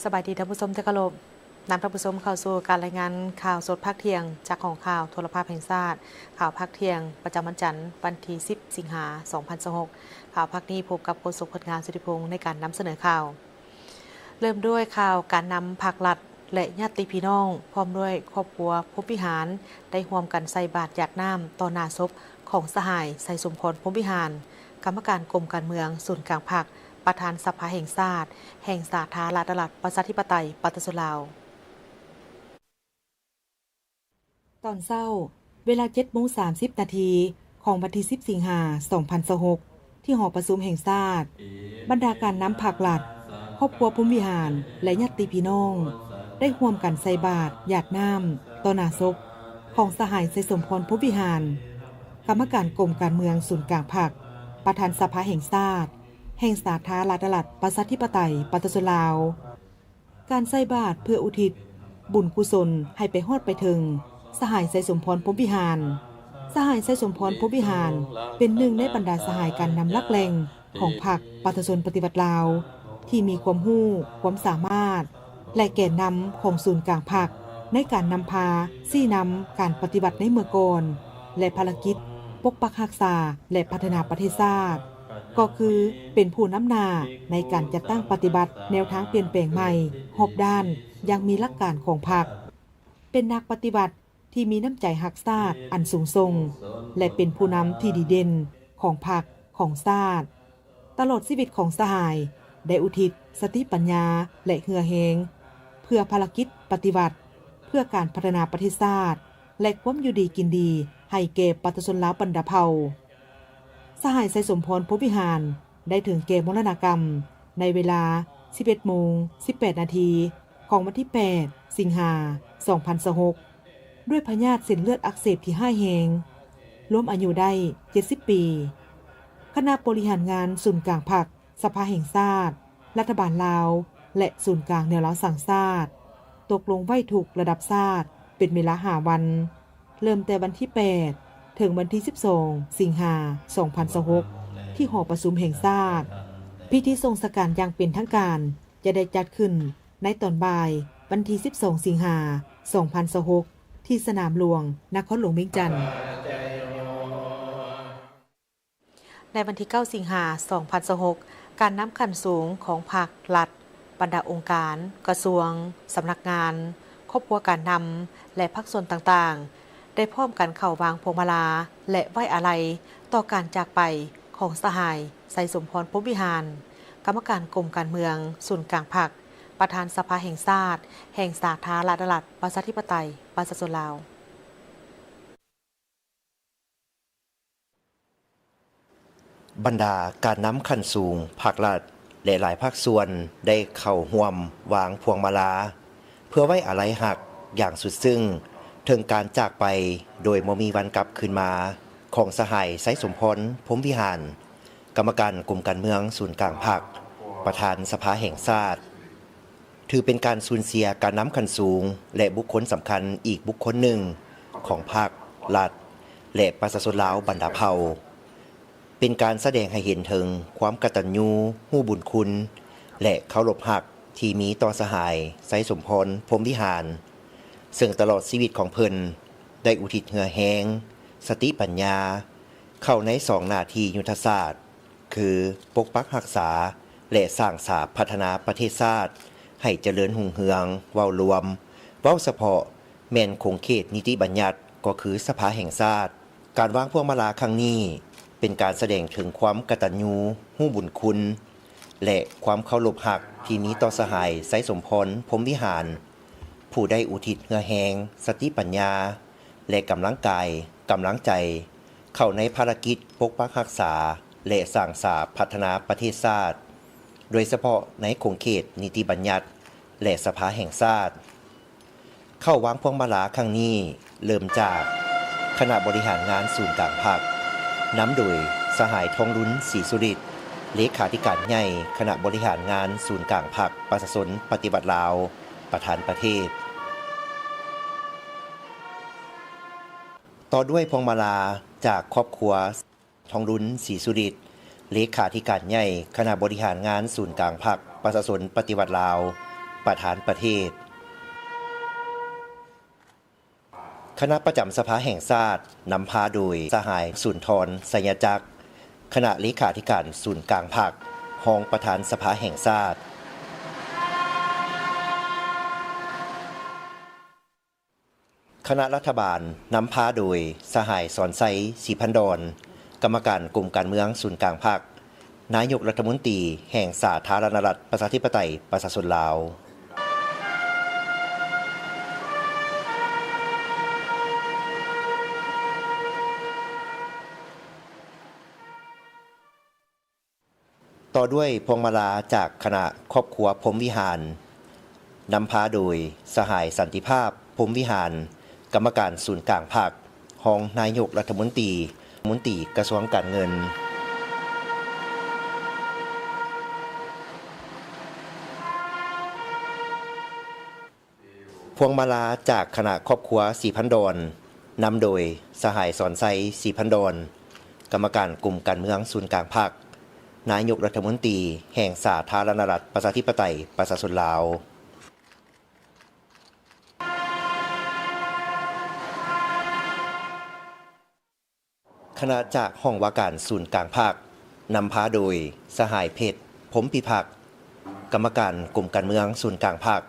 ສະບາຍດີທ່ານຜູ້ຊົມທີ່ເຄົາລົບ, ນຳທ່ານຜູ້ຊົມເຂົ້າສູ່ການລາຍງານຂ່າວສົດພາກທ່ຽງ ຈາກຫ້ອງຂ່າວໂທລະພາບແຫ່ງຊາດ. ຂ່າວພາກທ່ຽງປະຈຳວັນຈັນ ວັນທີສິບ ສິງຫາ ສອງພັນຊາວຫົກ. ຂ່າວພາກນີ້ພົບກັບໂຄສົກ ພົດງາມ ສຸທິພົງ ໃນການນຳສະເໜີຂ່າວ. ເລີ່ມດ້ວຍຂ່າວການນຳພັກລັດ ແລະ ຍາດຕິພີ່ນ້ອງ ພ້ອມດ້ວຍຄອບຄົວພົມວິຫານ ໄດ້ຮ່ວມກັນໃສ່ບາດຢາດນ້ຳຕໍ່ໜ້າສົບຂອງສະຫາຍ ໄຊສົມພອນ ພົມວິຫານ, ກຳມະການກົມການເມືອງສູນກາງພັກ, ປະທານສະພາແຫ່ງຊາດ ແຫ່ງສາທາລະນະລັດ ປະຊາທິປະໄຕ ປະຊາຊົນລາວ. ຕອນເຊົ້າ, ເວລາເຈັດໂມງສາມສິບນາທີ ຂອງວັນທີສິບ ສິງຫາ ສອງພັນຊາວຫົກ ທີ່ຫໍປະຊຸມແຫ່ງຊາດ, ບັນດາການນຳພັກລັດ, ຄອບຄົວພົມວິຫານ ແລະ ຍາດຕິພີ່ນ້ອງ ໄດ້ຮ່ວມກັນໃສ່ບາດຢາດນ້ຳຕໍ່ໜ້າສົບຂອງສະຫາຍ ໄຊສົມພອນ ພົມວິຫານ, ກຳມະການກົມການເມືອງສູນກາງພັກ, ປະທານສະພາແຫ່ງຊາດ ແຫ່ງສາທາລະນະລັດ ປະຊາທິປະໄຕ ປະຊາຊົນລາວ. ການໃສ່ບາດເພື່ອອຸທິດບຸນກຸສົນໃຫ້ໄປຮອດໄປເຖິງສະຫາຍ ໄຊສົມພອນ ພົມວິຫານ. ສະຫາຍ ໄຊສົມພອນ ພົມວິຫານ ເປັນໜຶ່ງໃນບັນດາສະຫາຍການນຳຫຼັກແຫຼ່ງຂອງພັກປະຊາຊົນປະຕິວັດລາວ ທີ່ມີຄວາມຮູ້, ຄວາມສາມາດ ແລະ ແກນນຳຂອງສູນກາງພັກ ໃນການນຳພາຊີ້ນຳການປະຕິວັດໃນເມື່ອກ່ອນ ແລະ ພາລະກິດປົກປັກຮັກສາ ແລະ ພັດທະນາປະເທດຊາດ. ກໍຄືເປັນຜູ້ນຳໜ້າໃນການຈັດຕັ້ງປະຕິບັດແນວທາງປ່ຽນແປງໃໝ່ຮອບດ້ານຢ່າງມີຫຼັກການຂອງພັກ, ເປັນນັກປະຕິວັດທີ່ມີນ້ຳໃຈຮັກຊາດອັນສູງສົ່ງ ແລະ ເປັນຜູ້ນຳທີ່ດີເດັ່ນຂອງພັກ, ຂອງຊາດ. ຕະຫຼອດຊີວິດຂອງສະຫາຍໄດ້ອຸທິດສະຕິປັນຍາ ແລະ ເຫື່ອແຮງ ເພື່ອພາລະກິດປະຕິວັດ, ເພື່ອການພັດທະນາປະເທດຊາດ ແລະ ຄວາມຢູ່ດີກິນດີໃຫ້ແກ່ປະຊາຊົນລາວບັນດາເຜົ່າ. ສະຫາຍ ໄຊສົມພອນ ພົມວິຫານ ໄດ້ເຖິງແກ່ມໍລະນະກຳໃນເວລາສິບເອັດໂມງສິບແປດນາທີ ຂອງວັນທີແປດ ສິງຫາ ສອງພັນຊາວຫົກ ດ້ວຍພະຍາດເສັ້ນເລືອດອັກເສບທີ່ຮ້າຍແຮງ, ລວມອາຍຸໄດ້ເຈັດສິບປີ. ຄະນະບໍລິຫານງານສູນກາງພັກ, ສະພາແຫ່ງຊາດ, ລັດຖະບານລາວ ແລະ ສູນກາງແນວລາວສ້າງຊາດ ຕົກລົງໄວ້ທຸກລະດັບຊາດເປັນເວລາຫ້າວັນ, ເລີ່ມແຕ່ວັນທີແປດ ເຖິງວັນທີສິບສອງ ສິງຫາ ສອງພັນຊາວຫົກ ທີ່ຫໍປະຊຸມແຫ່ງຊາດ. ພິທີສົ່ງສະການຢ່າງເປັນທາງການຈະໄດ້ຈັດຂຶ້ນໃນຕອນບ່າຍວັນທີສິບສອງ ສິງຫາ ສອງພັນຊາວຫົກ ທີ່ສະໜາມຫຼວງ ນະຄອນຫຼວງວຽງຈັນ. ໃນວັນທີເກົ້າ ສິງຫາ ສອງພັນຊາວຫົກ ການນຳຂັ້ນສູງຂອງພັກ, ລັດ, ບັນດາອົງການ, ກະຊວງ, ສຳນັກງານ, ຄອບຄົວການນຳ ແລະ ພາກສ່ວນຕ່າງໆ ໄດ້ພ້ອມກັນເຂົ້າວາງພວງມາລາ ແລະ ໄວ້ອາໄລຕໍ່ການຈາກໄປຂອງສະຫາຍ ໄຊສົມພອນ ພົມວິຫານ, ກຳມະການກົມການເມືອງສູນກາງພັກ, ປະທານສະພາແຫ່ງຊາດ ແຫ່ງສາທາລະນະລັດ ປະຊາທິປະໄຕ ປະຊາຊົນລາວ. ບັນດາການນຳຂັ້ນສູງ, ພາກລັດ ແລະ ຫຼາຍພາກສ່ວນໄດ້ເຂົ້າຮ່ວມວາງພວງມາລາ ເພື່ອໄວ້ອາໄລຮັກຢ່າງສຸດຊຶ້ງ ເຖິງການຈາກໄປໂດຍບໍ່ມີວັນກັບຄືນມາຂອງສະຫາຍ ໄຊສົມພອນ ພົມວິຫານ, ກຳມະການກົມການເມືອງສູນກາງພັກ, ປະທານສະພາແຫ່ງຊາດ. ຖືເປັນການສູນເສຍການນຳຂັ້ນສູງ ແລະ ບຸກຄົນສຳຄັນອີກບຸກຄົນໜຶ່ງຂອງພັກ, ລັດ ແລະ ປະຊາຊົນລາວບັນດາເຜົ່າ. ເປັນການສະແດງໃຫ້ເຫັນເຖິງຄວາມກະຕັນຍູຮູ້ບຸນຄຸນ ແລະ ເຄົາລົບຮັກທີ່ມີຕໍ່ສະຫາຍ ໄຊສົມພອນ ພົມວິຫານ, ເຊິ່ງຕະຫຼອດຊີວິດຂອງເພິ່ນໄດ້ອຸທິດເຫື່ອແຮງ, ສະຕິປັນຍາ ເຂົ້າໃນສອງໜ້າທີ່ຍຸດທະສາດ ຄື ປົກປັກຮັກສາ ແລະ ສ້າງສາພັດທະນາປະເທດຊາດໃຫ້ຈະເລີນຮຸ່ງເຮືອງ. ເວົ້າລວມ, ເວົ້າສະເພາະ ແມ່ນຂົງເຂດນິຕິບັນຍັດ ກໍຄືສະພາແຫ່ງຊາດ. ການວາງພວງມາລາຄັ້ງນີ້ ເປັນການສະແດງເຖິງຄວາມກະຕັນຍູຮູ້ບຸນຄຸນ ແລະ ຄວາມເຄົາລົບຮັກທີ່ມີຕໍ່ສະຫາຍ ໄຊສົມພອນ ພົມວິຫານ, ຜູ້ໄດ້ອຸທິດເຫື່ອແຮງ, ສະຕິປັນຍາ ແລະ ກຳລັງກາຍ, ກຳລັງໃຈ ເຂົ້າໃນພາລະກິດປົກປັກຮັກສາ ແລະ ສ້າງສາພັດທະນາປະເທດຊາດ, ໂດຍສະເພາະໃນຂົງເຂດນິຕິບັນຍັດ ແລະ ສະພາແຫ່ງຊາດ. ເຂົ້າວາງພວງມາລາຄັ້ງນີ້ ເລີ່ມຈາກຄະນະບໍລິຫານງານສູນກາງພັກ ນຳໂດຍສະຫາຍ ທອງລຸນ ສີສຸລິດ ເລຂາທິການໃຫຍ່ຄະນະບໍລິຫານງານສູນກາງພັກປະຊາຊົນປະຕິວັດລາວ ປະທານປະເທດ. ຕໍ່ດ້ວຍພວງມາລາຈາກຄອບຄົວ ທອງລຸນ ສີສຸລິດ ເລຂາທິການໃຫຍ່ຄະນະບໍລິຫານງານສູນກາງພັກປະຊາຊົນປະຕິວັດລາວ. ປະທານປະເທດ. ຄະນະປະຈຳສະພາແຫ່ງຊາດ ນຳພາໂດຍ ສະຫາຍ ສຸນທອນ ໄຊຍະຈັກ ຄະນະເລຂາທິການສູນກາງພັກ, ຮອງປະທານສະພາແຫ່ງຊາດ. ຄະນະລັດຖະບານ ນຳພາໂດຍ ສະຫາຍ ສອນໄຊ ສີພັນດອນ ກຳມະການກົມການເມືອງສູນກາງພັກ, ນາຍົກລັດຖະມົນຕີແຫ່ງສາທາລະນະລັດ ປະຊາທິປະໄຕ ປະຊາຊົນລາວ. ຕໍ່ດ້ວຍພວງມາລາຈາກຄະນະຄອບຄົວພົມວິຫານ, ນຳພາໂດຍ ສະຫາຍ ສັນຕິພາບ ພົມວິຫານ ກຳມະການສູນກາງພັກ, ຮອງນາຍົກລັດຖະມົນຕີ, ມົນຕີກະຊວງການເງິນ. ພວງມາລາຈາກຄະນະຄອບຄົວສີພັນດອນ, ນຳໂດຍ ສະຫາຍ ສອນໄຊ ສີພັນດອນ ກຳມະການກົມການເມືອງສູນກາງພັກ, ນາຍົກລັດຖະມົນຕີແຫ່ງສາທາລະນະລັດ ປະຊາທິປະໄຕ ປະຊາຊົນລາວ. ຄະນະຈາກຫ້ອງວ່າການສູນກາງພັກ, ນຳພາໂດຍ ສະຫາຍ ເພັດ ພົມພິພັກ ກຳມະການກົມການເມືອງສູນກາງພັກ,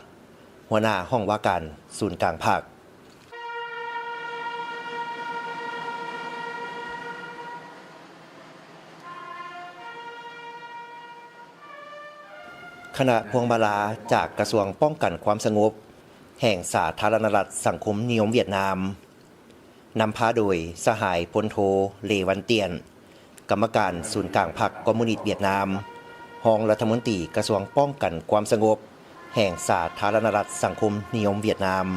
ຫົວໜ້າຫ້ອງວ່າການສູນກາງພັກ. ຄະນະພວງມາລາຈາກກະຊວງປ້ອງກັນຄວາມສະຫງົບແຫ່ງສາທາລະນະລັດສັງຄົມນິຍົມຫວຽດນາມ, ນຳພາໂດຍ ສະຫາຍ ພົນໂທ ເລວັນຕຽນ ກຳມະການສູນກາງພັກຄອມມູນິດຫວຽດນາມ, ຮອງລັດຖະມົນຕີກະຊວງປ້ອງກັນຄວາມສະຫງົບແຫ່ງສາທາລະນະລັດສັງຄົມນິຍົມຫວຽດນາມ.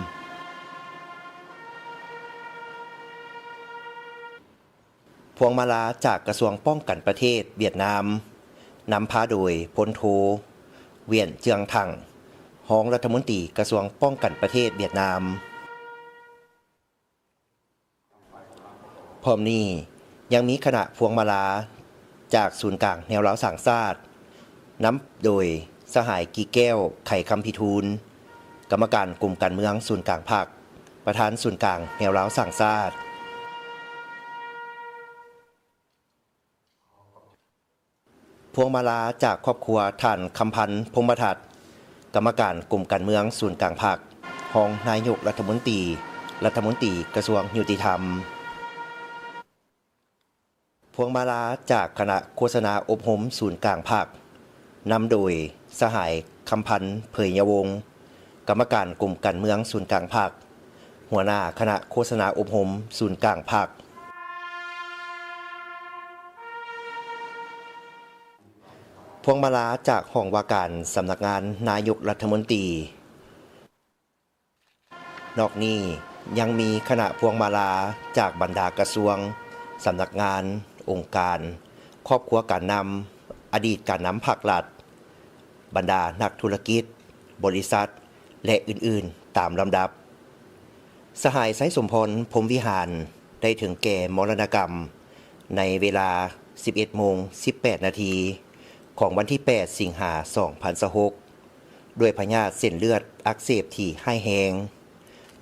ພວງມາລາຈາກກະຊວງປ້ອງກັນປະເທດຫວຽດນາມ, ນຳພາໂດຍ ພົນໂທ ຫວຽນ ເຈືອງທັງ ຮອງລັດຖະມົນຕີກະຊວງປ້ອງກັນປະເທດຫວຽດນາມ. ພ້ອມນີ້ຍັງມີຄະນະພວງມາລາຈາກສູນກາງແນວລາວສ້າງຊາດ, ນຳໂດຍ ສະຫາຍ ກີແກ້ວ ໄຂຄຳພິທູນ ກຳມະການກົມການເມືອງສູນກາງພັກ, ປະທານສູນກາງແນວລາວສ້າງຊາດ. ພວງມາລາຈາກຄອບຄົວທ່ານ ຄຳພັນ ພົມມະທັດ ກຳມະການກົມການເມືອງສູນກາງພັກ, ຮອງນາຍົກລັດຖະມົນຕີ, ລັດຖະມົນຕີກະຊວງຍຸຕິທຳ. ພວງມາລາຈາກຄະນະໂຄສະນາອົບຮົມສູນກາງພັກ, ນຳໂດຍ ສະຫາຍ ຄຳພັນ ເຜີຍຍະວົງ ກຳມະການກົມການເມືອງສູນກາງພັກ, ຫົວໜ້າຄະນະໂຄສະນາອົບຮົມສູນກາງພັກ. ພວງມາລາຈາກຫ້ອງວ່າການສຳນັກງານນາຍົກລັດຖະມົນຕີ. ນອກນີ້ຍັງມີຄະນະພວງມາລາຈາກບັນດາກະຊວງ, ສຳນັກງານ, ອົງການ, ຄອບຄົວການນຳ, ອະດີດການນຳພັກລັດ, ບັນດານັກທຸລະກິດ, ບໍລິສັດ ແລະ ອື່ນໆ ຕາມລຳດັບ. ສະຫາຍ ໄຊສົມພອນ ພົມວິຫານ ໄດ້ເຖິງແກ່ມໍລະນະກຳໃນເວລາສິບເອັດໂມງສິບແປດນາທີ ຂອງວັນທີແປດ ສິງຫາ ສອງພັນຊາວຫົກ ດ້ວຍພະຍາດເສັ້ນເລືອດອັກເສບທີ່ຮ້າຍແຮງ,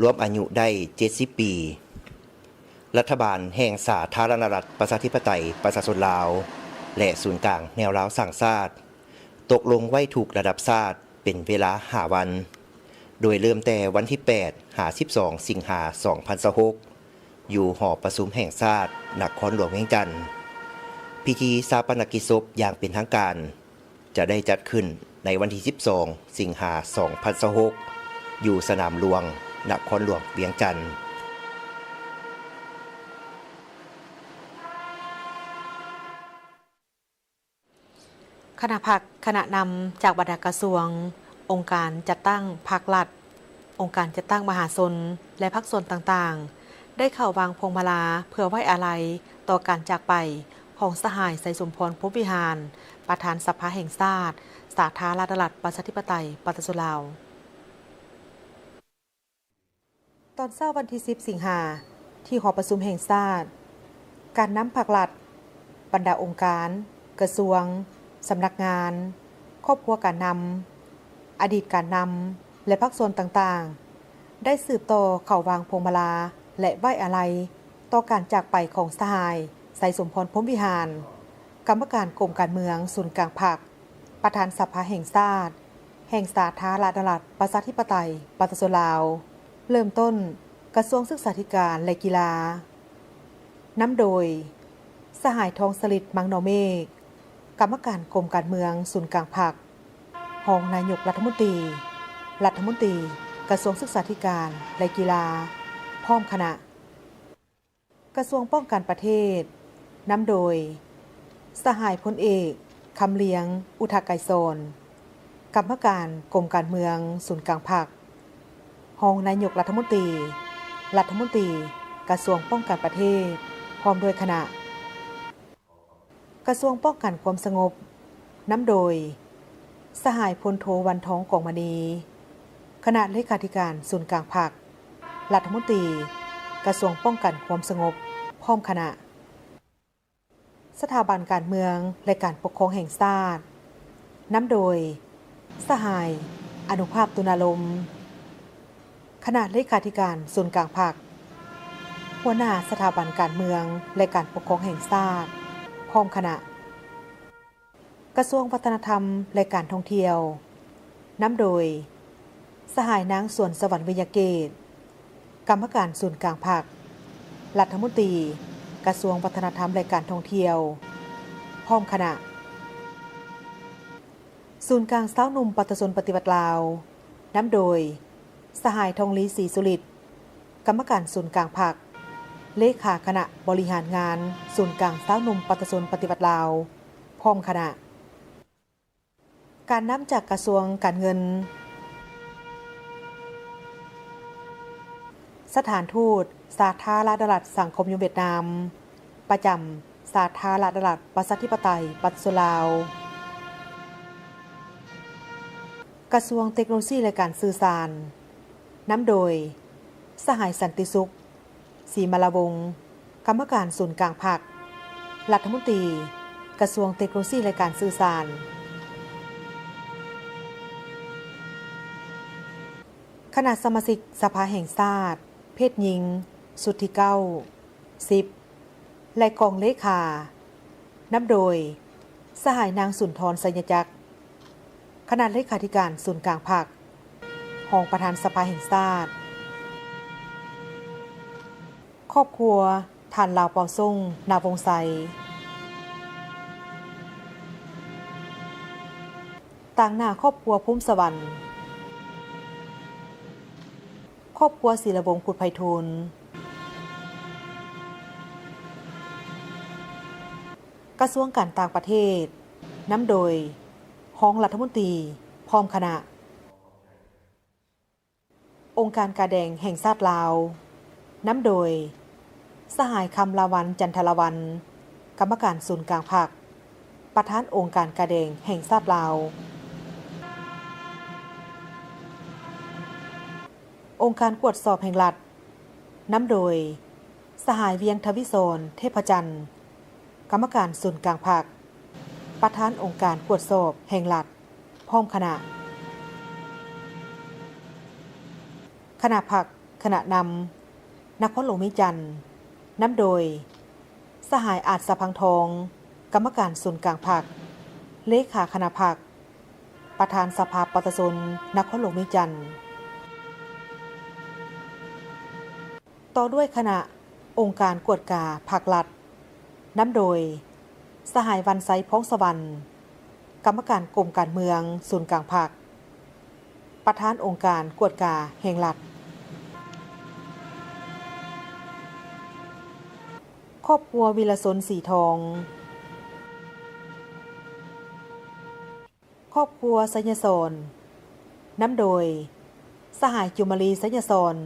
ລວມອາຍຸໄດ້ເຈັດສິບປີ. ລັດຖະບານແຫ່ງສາທາລະນະລັດ ປະຊາທິປະໄຕ ປະຊາຊົນລາວ ແລະ ສູນກາງແນວລາວສ້າງຊາດ ຕົກລົງໄວ້ທຸກລະດັບຊາດເປັນເວລາຫ້າວັນ, ໂດຍເລີ່ມແຕ່ວັນທີແປດ ຫາ ສິບສອງ ສິງຫາ ສອງພັນຊາວຫົກ ຢູ່ຫໍປະຊຸມແຫ່ງຊາດ ນະຄອນຫຼວງວຽງຈັນ. ພິທີຊາປະນະກິດສົບຢ່າງເປັນທາງການ ຈະໄດ້ຈັດຂຶ້ນໃນວັນທີສິບສອງ ສິງຫາ ສອງພັນຊາວຫົກ ຢູ່ສະໜາມຫຼວງ ນະຄອນຫຼວງວຽງຈັນ. ຄະນະພັກ, ຄະນະນຳຈາກບັນດາກະຊວງ, ອົງການຈັດຕັ້ງພັກລັດ, ອົງການຈັດຕັ້ງມະຫາຊົນ ແລະ ພາກສ່ວນຕ່າງໆ ໄດ້ເຂົ້າວາງພວງມາລາເພື່ອໄວ້ອາໄລຕໍ່ການຈາກໄປຂອງສະຫາຍ ໄຊສົມພອນ ພົມວິຫານ ປະທານສະພາແຫ່ງຊາດ ສາທາລະນະລັດ ປະຊາທິປະໄຕ ປະຊາຊົນລາວ. ຕອນເຊົ້າວັນທີສິບ ສິງຫາ ທີ່ຫໍປະຊຸມແຫ່ງຊາດ, ການນຳພັກລັດ, ບັນດາອົງການ, ກະຊວງ, ສຳນັກງານ, ຄອບຄົວການນຳ, ອະດີດການນຳ ແລະ ພາກສ່ວນຕ່າງໆ ໄດ້ສືບຕໍ່ເຂົ້າວາງພວງມາລາ ແລະ ໄວ້ອາໄລຕໍ່ການຈາກໄປຂອງສະຫາຍ ໄຊສົມພອນ ພົມວິຫານ ກຳມະການກົມການເມືອງສູນກາງພັກ, ປະທານສະພາແຫ່ງຊາດ ແຫ່ງສາທາລະນະລັດ ປະຊາທິປະໄຕ ປະຊາຊົນລາວ, ເລີ່ມຕົ້ນກະຊວງສຶກສາທິການ ແລະ ກິລາ, ນຳໂດຍ ສະຫາຍ ທອງສະລິດ ມັງນໍເມກ, ກຳມະການກົມການເມືອງສູນກາງພັກ, ຮອງນາຍົກລັດຖະມົນຕີ, ລັດຖະມົນຕີກະຊວງສຶກສາທິການ ແລະ ກິລາ ພ້ອມຄະນະ. ກະຊວງປ້ອງກັນປະເທດ, ນຳໂດຍ ສະຫາຍ ພົນເອກ ຄຳລຽງ ອຸທະໄກສອນ, ກຳມະການກົມການເມືອງສູນກາງພັກ, ຮອງນາຍົກລັດຖະມົນຕີ, ລັດຖະມົນຕີກະຊວງປ້ອງກັນປະເທດ ພ້ອມດ້ວຍຄະນະ. ກະຊວງປ້ອງກັນຄວາມສະຫງົບ, ນຳໂດຍ ສະຫາຍ ພົນໂທ ວັນທອງ ກອງມະນີ, ຄະນະເລຂາທິການສູນກາງພັກ, ລັດຖະມົນຕີກະຊວງປ້ອງກັນຄວາມສະຫງົບ ພ້ອມຄະນະ. ສະຖາບັນການເມືອງ ແລະ ການປົກຄອງແຫ່ງຊາດ, ນຳໂດຍ ສະຫາຍ ອະນຸພາບ ຕຸນາລົມ, ຄະນະເລຂາທິການສູນກາງພັກ, ຫົວໜ້າສະຖາບັນການເມືອງ ແລະ ການປົກຄອງແຫ່ງຊາດ ພ້ອມຄະນະ. ກະຊວງວັດທະນະທຳ ແລະ ການທ່ອງທ່ຽວ, ນຳໂດຍ ສະຫາຍ ນາງ ສວນສະຫວັນ ວິຍະເກດ, ກຳມະການສູນກາງພັກ, ລັດຖະມົນຕີກະຊວງວັດທະນະທຳ ແລະ ການທ່ອງທ່ຽວ, ພ້ອມຄະນະ. ສູນກາງຊາວໜຸ່ມປະຊາຊົນປະຕິວັດລາວ, ນຳໂດຍ ສະຫາຍ ທອງລີ ສີສຸລິດ, ກຳມະການສູນກາງພັກ, ເລຂາຄະນະບໍລິຫານງານສູນກາງຊາວໜຸ່ມປະຊາຊົນປະຕິວັດລາວ, ພ້ອມຄະນະ. ການນຳຈາກກະຊວງການເງິນ, ສະຖານທູດສາທາລະນະລັດສັງຄົມນິຍົມຫວຽດນາມ ປະຈຳສາທາລະນະລັດປະຊາທິປະໄຕປະຊາຊົນລາວ, ກະຊວງເຕັກໂນໂລຊີ ແລະ ການສື່ສານ, ນຳໂດຍ ສະຫາຍ ສັນຕິສຸກ ສີມາລາວົງ, ກຳມະການສູນກາງພັກ, ລັດຖະມົນຕີກະຊວງເຕັກໂນໂລຊີ ແລະ ການສື່ສານ. ຄະນະສະມາຊິກສະພາແຫ່ງຊາດ ເພດຍິງ ຊຸດທີເກົ້າ, ສິບ ແລະ ກອງເລຂາ, ນຳໂດຍ ສະຫາຍ ນາງ ສຸນທອນ ໄຊຍະຈັກ, ຄະນະເລຂາທິການສູນກາງພັກ, ຮອງປະທານສະພາແຫ່ງຊາດ. ຄອບຄົວ ທ່ານ ລາວ ເປົາສົງ ນາວົງໄຊ, ຕາງໜ້າຄອບຄົວ ພູມສະຫວັນ, ຄອບຄົວ ສີລະວົງ ພຸດໄພທູນ. ກະຊວງການຕ່າງປະເທດ, ນຳໂດຍ ຮອງລັດຖະມົນຕີ ພ້ອມຄະນະ. ອົງການກາແດງແຫ່ງຊາດລາວ, ນຳໂດຍ ສະຫາຍ ຄຳລາວັນ ຈັນທະລາວັນ, ກຳມະການສູນກາງພັກ, ປະທານອົງການກາແດງແຫ່ງຊາດລາວ. ອົງການກວດສອບແຫ່ງລັດ, ນຳໂດຍ ສະຫາຍ ວຽງທະວິສອນ ເທບພະຈັນ, ກຳມະການສູນກາງພັກ, ປະທານອົງການກວດສອບແຫ່ງລັດ ພ້ອມຄະນະ. ຄະນະພັກ, ຄະນະນຳ ນະຄອນຫຼວງວຽງຈັນ, ນຳໂດຍ ສະຫາຍ ອາດສະພັງທອງ, ກຳມະການສູນກາງພັກ, ເລຂາຄະນະພັກ, ປະທານສະພາປະຊາຊົນນະຄອນຫຼວງວຽງຈັນ. ຕໍ່ດ້ວຍຄະນະອົງການກວດກາພັກລັດ, ນຳໂດຍ ສະຫາຍ ວັນໄຊ ພອງສະຫວັນ, ກຳມະການກົມການເມືອງສູນກາງພັກ, ປະທານອົງການກວດກາແຫ່ງລັດ. ຄອບຄົວ ວິລະຊົນ ສີທອງ. ຄອບຄົວ ໄຊຍະສອນ, ນຳໂດຍ ສະຫາຍ ຈຸມມະລີ ໄຊຍະສອນ,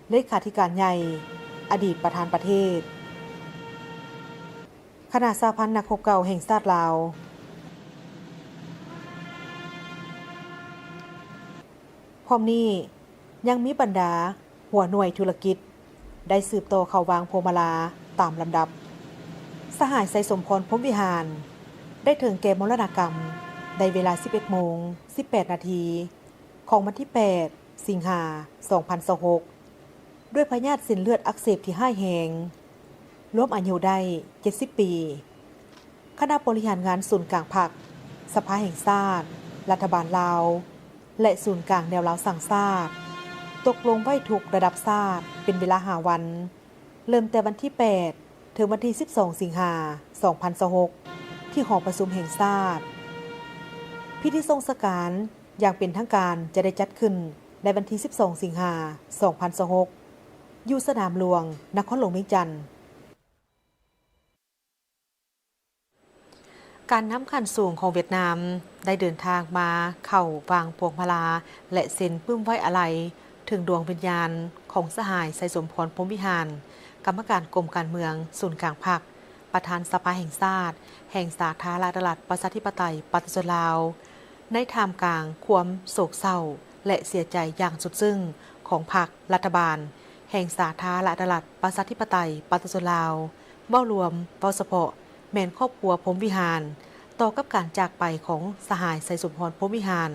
ເລຂາທິການໃຫຍ່, ອະດີດປະທານປະເທດ ຄະນະສະຫະພັນນັກຮົບເກົ່າແຫ່ງຊາດລາວ. ພ້ອມນີ້ຍັງມີບັນດາ ຫົວໜ່ວຍທຸລະກິດ ໄດ້ສືບຕໍ່ເຂົ້າວາງພວງມາລາຕາມລຳດັບ. ສະຫາຍ ໄຊສົມພອນ ພົມວິຫານ ໄດ້ເຖິງແກ່ມໍລະນະກຳ ໃນເວລາສິບເອັດໂມງສິບແປດນາທີ ຂອງວັນທີແປດ ສິງຫາ ສອງພັນຊາວຫົກ ດ້ວຍພະຍາດເສັ້ນເລືອດອັກເສບທີ່ຮ້າຍແຮງ, ລວມອາຍຸໄດ້ເຈັດສິບປີ. ຄະນະບໍລິຫານງານສູນກາງພັກ, ສະພາແຫ່ງຊາດ, ລັດຖະບານລາວ ແລະ ສູນກາງແນວລາວສ້າງຊາດ ຕົກລົງໄວ້ທຸກລະດັບຊາດເປັນເວລາຫ້າວັນ, ເລີ່ມແຕ່ວັນທີແປດ ເຖິງວັນທີສິບສອງ ສິງຫາ ສອງພັນຊາວຫົກ ທີ່ຫໍປະຊຸມແຫ່ງຊາດ. ພິທີສົ່ງສະການຢ່າງເປັນທາງການຈະໄດ້ຈັດຂຶ້ນໃນວັນທີສິບສອງ ສິງຫາ ສອງພັນຊາວຫົກ ຢູ່ສະໜາມຫຼວງ ນະຄອນຫຼວງວຽງຈັນ. ການນຳຂັ້ນສູງຂອງຫວຽດນາມໄດ້ເດີນທາງມາເຂົ້າວາງພວງມາລາ ແລະ ເຊັນປຶ້ມໄວ້ອາໄລເຖິງດວງວິນຍານຂອງສະຫາຍ ໄຊສົມພອນ ພົມວິຫານ ກຳມະການກົມການເມືອງສູນກາງພັກ, ປະທານສະພາແຫ່ງຊາດ ແຫ່ງສາທາລະນະລັດ ປະຊາທິປະໄຕ ປະຊາຊົນລາວ ໃນທ່າມກາງຄວາມໂສກເສົ້າ ແລະ ເສຍໃຈຢ່າງສຸດຊຶ້ງຂອງພັກ, ລັດຖະບານ ແຫ່ງສາທາລະນະລັດ ປະຊາທິປະໄຕ ປະຊາຊົນລາວ ເວົ້າລວມ, ເວົ້າສະເພາະ ແມ່ນຄອບຄົວ ພົມວິຫານ ຕໍ່ກັບການຈາກໄປຂອງສະຫາຍ ໄຊສົມພອນ ພົມວິຫານ.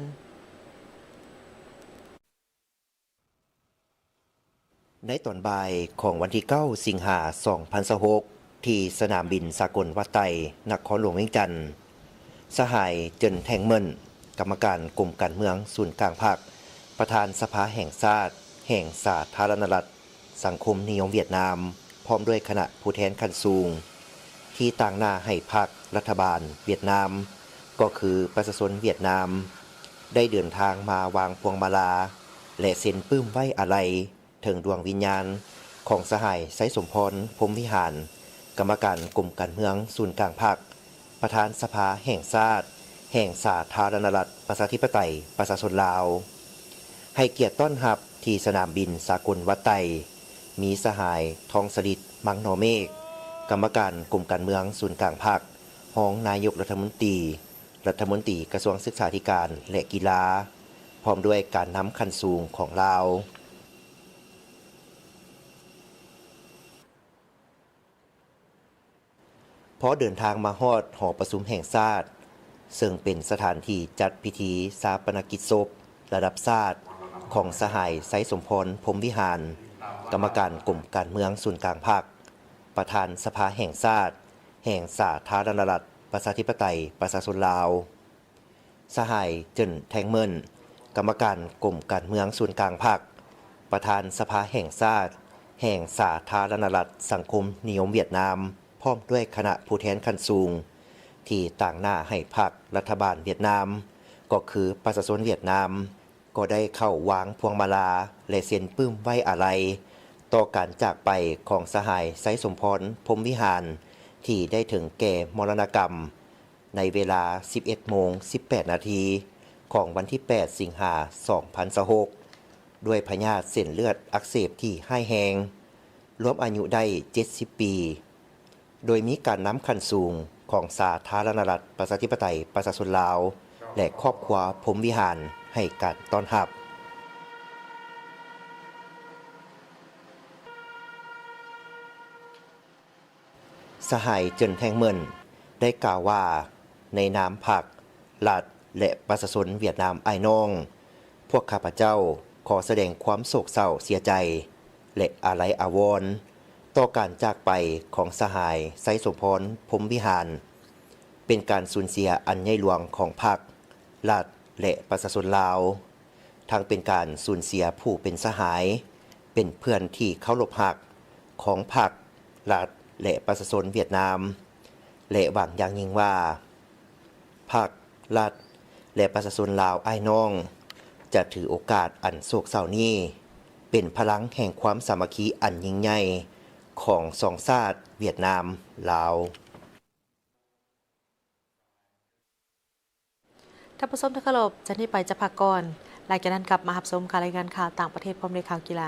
ໃນຕອນບ່າຍຂອງວັນທີເກົ້າ ສິງຫາ ສອງພັນຊາວຫົກ ທີ່ສະໜາມບິນສາກົນວັດໄຕ ນະຄອນຫຼວງວຽງຈັນ, ສະຫາຍ ເຈິນ ແທງ ເມິນ ກຳມະການກົມການເມືອງສູນກາງພັກ, ປະທານສະພາແຫ່ງຊາດ ແຫ່ງສາທາລະນະລັດ ສັງຄົມນິຍົມຫວຽດນາມ ພ້ອມດ້ວຍຄະນະຜູ້ແທນຂັ້ນສູງ ທີ່ຕາງໜ້າໃຫ້ພັກ, ລັດຖະບານຫວຽດນາມ ກໍຄືປະຊາຊົນຫວຽດນາມ ໄດ້ເດີນທາງມາວາງພວງມາລາ ແລະ ເຊັນປຶ້ມໄວ້ອາໄລເຖິງດວງວິນຍານຂອງສະຫາຍ ໄຊສົມພອນ ພົມວິຫານ ກຳມະການກົມການເມືອງສູນກາງພັກ, ປະທານສະພາແຫ່ງຊາດ ແຫ່ງສາທາລະນະລັດ ປະຊາທິປະໄຕ ປະຊາຊົນລາວ. ໃຫ້ກຽດຕ້ອນຮັບທີ່ສະໜາມບິນສາກົນວັດໄຕ ມີສະຫາຍ ທອງສະລິດ ມັງນໍເມກ ກຳມະການກົມການເມືອງສູນກາງພັກ, ຮອງນາຍົກລັດຖະມົນຕີ, ລັດຖະມົນຕີກະຊວງສຶກສາທິການ ແລະ ກິລາ, ພ້ອມດ້ວຍການນຳຂັ້ນສູງຂອງລາວ. ພໍເດີນທາງມາຮອດຫໍປະຊຸມແຫ່ງຊາດ, ເຊິ່ງເປັນສະຖານທີ່ຈັດພິທີຊາປະນະກິດສົບລະດັບຊາດຂອງສະຫາຍ ໄຊສົມພອນ ພົມວິຫານ, ກຳມະການກົມການເມືອງສູນກາງພັກ, ປະທານສະພາແຫ່ງຊາດ ແຫ່ງສາທາລະນະລັດ ປະຊາທິປະໄຕ ປະຊາຊົນລາວ. ສະຫາຍ ເຈິນ ແທງ ເມິນ ກຳມະການກົມການເມືອງສູນກາງພັກ, ປະທານສະພາແຫ່ງຊາດ ແຫ່ງສາທາລະນະລັດ ສັງຄົມນິຍົມຫວຽດນາມ ພ້ອມດ້ວຍຄະນະຜູ້ແທນຂັ້ນສູງ ທີ່ຕາງໜ້າໃຫ້ພັກ, ລັດຖະບານຫວຽດນາມ ກໍຄືປະຊາຊົນຫວຽດນາມ ກໍໄດ້ເຂົ້າວາງພວງມາລາ ແລະ ເຊັນປຶ້ມໄວ້ອາໄລຕໍ່ການຈາກໄປຂອງສະຫາຍ ໄຊສົມພອນ ພົມວິຫານ ທີ່ໄດ້ເຖິງແກ່ມໍລະນະກຳ ໃນເວລາສິບເອັດໂມງສິບແປດນາທີ ຂອງວັນທີແປດ ສິງຫາ ສອງພັນຊາວຫົກ ດ້ວຍພະຍາດເສັ້ນເລືອດອັກເສບທີ່ຮ້າຍແຮງ, ລວມອາຍຸໄດ້ເຈັດສິບປີ, ໂດຍມີການນຳຂັ້ນສູງຂອງສາທາລະນະລັດ ປະຊາທິປະໄຕ ປະຊາຊົນລາວ ແລະ ຄອບຄົວ ພົມວິຫານ ໃຫ້ການຕ້ອນຮັບ. ສະຫາຍ ເຈິນ ແທງ ເມິນ ໄດ້ກ່າວວ່າ, ໃນນາມພັກ, ລັດ ແລະ ປະຊາຊົນຫວຽດນາມອ້າຍນ້ອງ, ພວກຂ້າພະເຈົ້າຂໍສະແດງຄວາມໂສກເສົ້າເສຍໃຈ ແລະ ອາໄລອາວອນຕໍ່ການຈາກໄປຂອງສະຫາຍ ໄຊສົມພອນ ພົມວິຫານ, ເປັນການສູນເສຍອັນໃຫຍ່ຫຼວງຂອງພັກ, ລັດ ແລະ ປະຊາຊົນລາວ. ທັງເປັນການສູນເສຍຜູ້ເປັນສະຫາຍ, ເປັນເພື່ອນທີ່ເຄົາລົບຮັກຂອງພັກ, ລັດ ແລະ ປະຊາຊົນຫວຽດນາມ ແລະ ຫວັງຢ່າງຍິ່ງວ່າ ພັກ, ລັດ ແລະ ປະຊາຊົນລາວອ້າຍນ້ອງ ຈະຖືໂອກາດອັນໂສກເສົ້ານີ້ ເປັນພະລັງແຫ່ງຄວາມສາມັກຄີອັນຍິ່ງໃຫຍ່ຂອງສອງຊາດຫວຽດນາມ-ລາວ. ທ່ານຜູ້ຊົມທີ່ເຄົາລົບ, ຈາກນີ້ໄປຈະພັກກ່ອນ, ຫຼັງຈາກນັ້ນກັບມາຮັບຊົມການລາຍງານຂ່າວຕ່າງປະເທດ ພ້ອມດ້ວຍຂ່າວກິລາ.